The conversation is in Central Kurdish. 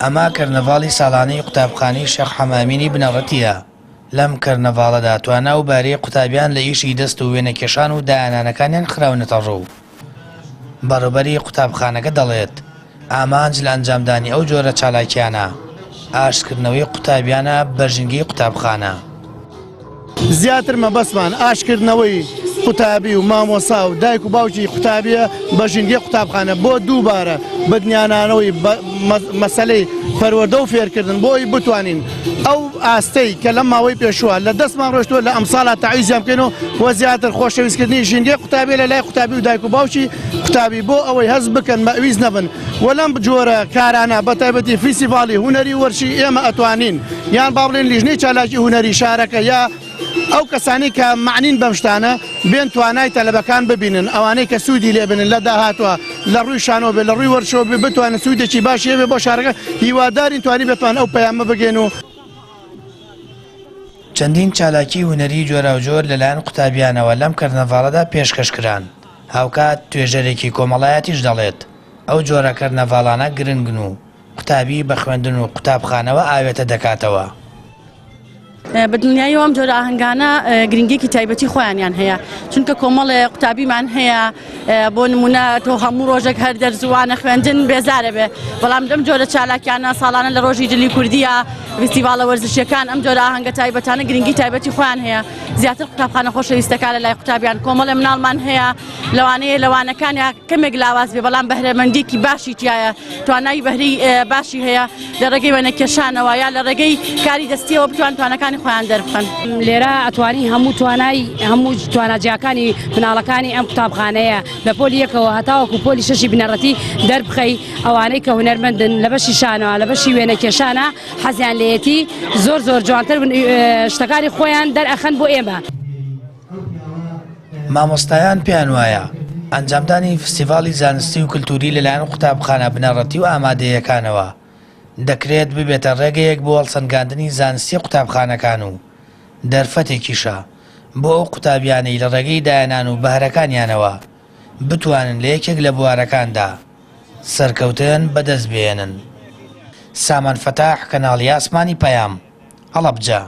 ئەمە کەرنەڤاڵی ساڵانەی قوتابخانەی شێخ حەمامینی بنەڕەتییە، لەم کەرنەڤاڵەدا توانا و بارەی قوتابیان لە ئیشی دەست و وێنەکێشان و داهێنانەکانیان خراونەتەڕوو. بەڕێوبەری قوتابخانەکە دەڵێت، ئامانج لە ئەنجامدانی ئەو جۆرە چالاکییانە، ئاشتکردنەوەی قوتابیانە بە ژینگەی قوتابخانە. زیاتر مەبەستمان ئاشتکردنەوەی قوتابی و مامۆسا و دایک و باوکی قوتابیە بە ژینگەی قوتابخانە بۆ دووبارە بنیانانەوەی مەسەلەی پەروەردە و فێرکردن بۆ ئەوی بتوانین ئەو ئاستەی کە لەم ماوەی پێشووە لە دەستمان ڕۆشتووە لە ئەمساڵا تەعویزیان بکەین و وە زیاتر خۆشەویستکردنی ژینگەی قوتابی لە لای قوتابی و دایک و باوکی قوتابی بۆ ئەوەی هەست بکەن مەویز نەبن و لەم جۆرە کارانە بە تایبەتی فیستیڤاڵی هونەری وەرشی ئێمە ئەتوانین یان با بڵێن لیژنەی چالاکی هونەری شارەکە یا ئەو کەسانەی کە مەعنین بەم شتانە بێن توانای تەلەبەکان ببینن ئەوانەی کە سوودی لێ بنن لە داهاتوە لە ڕووی شانۆ بێ لە ڕووی وەرشەوە بێ بتوانن سوودێکی باشی هەبێ بۆ شارەکە هیوادارین توانی بێتوان ئەو پەیامە بگەین و چەندین چالاکی هونەری جۆراوجۆر لەلایەن قوتابیانەوە لەم کەرنەڤاڵەدا پێشکەش کران، هاوکات توێژەرێکی کۆمەڵایەتیش دەڵێت، ئەو جۆرە کەرنەڤاڵانە گرنگن و قوتابی بە خوێندن و قوتابخانەوە ئاوێتە دەکاتەوە. بە دڵنیاییەوە ئەم جۆرە ئاهەنگانە گرنگیەکی تایبەتی خۆیانیان هەیە چونکە کۆمەڵێ قوتابیمان هەیە بۆ نمونە تۆ هەموو ڕۆژێک هەر دەرزوانە خوێندن بێزارە بێ بەڵام لەم جۆرە چالاکیانە ساڵانە لە ڕۆژی جلی کوردیە فیستیڤاڵە وەرزشیەکان ئەم جۆرە ئاهەنگە تایبەتانە گرنگی تایبەتی خۆیان هەیە زیاتر قوتابخانە خۆشەویستەکان لە لای قوتابیان کۆمەڵێ مناڵمان هەیە لەوانەیە لەوانەکانیا کەمێک لاواز بێ بەڵام بەهرەمەندێکی باشی تایە توانای بەهری باشی هەیە لە ڕێگەی وێنەکێشانەوە یا لە ڕێگەی کاری دەستیەوە بتوان توانەکانی خۆیان دەربخەن. لێرە ئەتوانی هەموو توانای هەموو توانا جیاکانی مناڵەکانی ئەم قوتابخانەیە لە پۆلی یەکەوە هەتاوەکو پۆلی شەشی بنەڕەتی دەربخەی ئەوانەی کە هونەرمەندن لە بەشی شانەوە لە بەشی وێنەکێشانە حەزیان لێیەتی زۆر زۆر جوانتر شتەکانی خۆیان دەرئەخەن بۆ ئێمە. مامۆستایان پێیان وایە، ئەنجامدانی فستیڤاڵی زانستی و کلتوری لەلایەن قوتابخانە بنەڕەتی و ئامادەییەکانەوە، دەکرێت ببێتە ڕێگەیەک بۆ هەڵسەنگاندنی زانستی قوتابخانەکان و دەرفەتێکیشە بۆ ئەو قوتابیانەی لە ڕێگەی داهێنان و بەهرەکانیانەوە بتوانن لە یەکێک لە بوارەکاندا سەرکەوتن بەدەست بهێنن. سامان فەتاح، کەناڵی ئاسمانی پەیام، هەڵەبجە.